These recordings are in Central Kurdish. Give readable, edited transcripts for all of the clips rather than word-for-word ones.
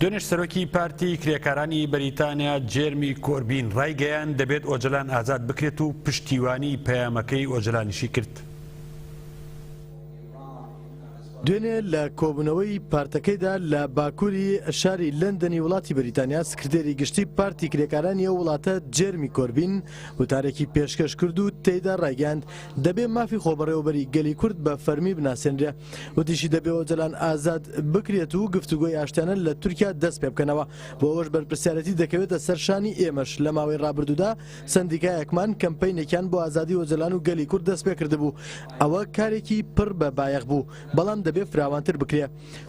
دوێنێش سەرۆکی پارتی کرێکارانی بەریتانیا جێرمی کۆربین ڕایگەیاند دەبێت ئۆجەلان ئازاد بکرێت و پشتیوانی پەیامەکەی ئۆجەلانیشی کرد. دوێنێ لە کۆبوونەوەی پارتەکەیدا لە باکووری شاری لەندەنی وڵاتی بەریتانیا سکرتێری گشتی پارتی کرێکارانی ئەو وڵاتە جێرمی کۆربین وتارێکی پێشکەش کرد و تێیدا ڕایگەیاند دەبێ مافی خۆبەڕێوەبەری گەلی کورد بە فەرمی بناسێنرێ وتیشی دەبێ ئۆجەلان ئازاد بکرێت و گفتوگۆی ئاشتیانە لە تورکیا دەست پێ بکەنەوە بۆ ئەوەش بەرپرسیارەتی دەکەوێتە سەر شانی ئێمەش لە ماوەی ڕابردوودا سەندیکایەکمان کەمپەینێکیان بۆ ئازادی ئۆجەلان و گەلی کورد دەست پێ کردبوو ئەوە کارێکی پڕ بە بایەخ بوو بەڵام دەبێ فراوانتر بکرێ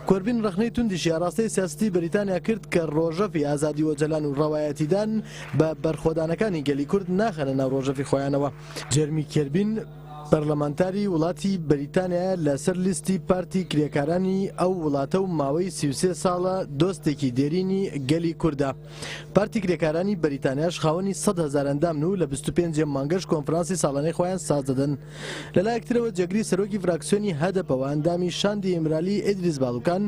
کۆربین ڕەخنەی توندیشی ئاڕاستەی سیاسەتی بەریتانیا کرد کە ڕۆژەڤی ئازادی ئۆجەلان و ڕەوایەتیدان بە بەرخۆدانەکانی گەلی کورد ناخەنە ناو ڕۆژەڤی خۆیانەوە. جێرمی کێربین، پەرلەمانتاری وڵاتی بەریتانیایە لەسەر لیستی پارتی کرێکارانی ئەو وڵاتە و ماوەی 33 ساڵە دۆستێکی دێرینی گەلی کوردە. پارتی کرێکارانی بەریتانیاش خاوەنی 100 هەزار ئەندامن و لە 25 مانگەش کۆنفرانسی ساڵانەی خۆیان ساز دەدەن. لەلایەک ترەوە جێگری سەرۆکی فراکسیۆنی هەدەپە و ئەندامی شاندی ئیمرالی ئیدریس باڵوکان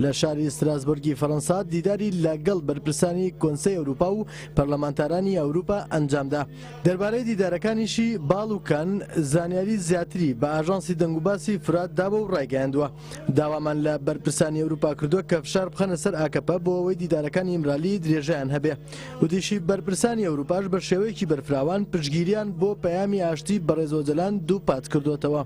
لە شاری ستراسبۆرگی فەرەنسا دیداری لەگەڵ بەرپرسانی کۆنسەی ئەوروپا و پەرلەمانتارانی ئەوروپا ئەنجامدا. دەربارەی دیدارەکانیشی باڵوکان زانیاری زیاتری بە ئاژانسی دەنگوباسی فرات داوە و ڕایگەیاندووە، داوامان لە بەرپرسانی ئەوروپا کردووە کە فشار بخەنە سەر ئاکەپە بۆ ئەوەی دیدارەکانی ئیمرالی درێژەیان هەبێ. وتیشی، بەرپرسانی ئەوروپاش بە شێوەیەکی بەرفراوان پشتگیریان بۆ پەیامی ئاشتی بەڕێز ئۆجەلان دووپات کردووەتەوە.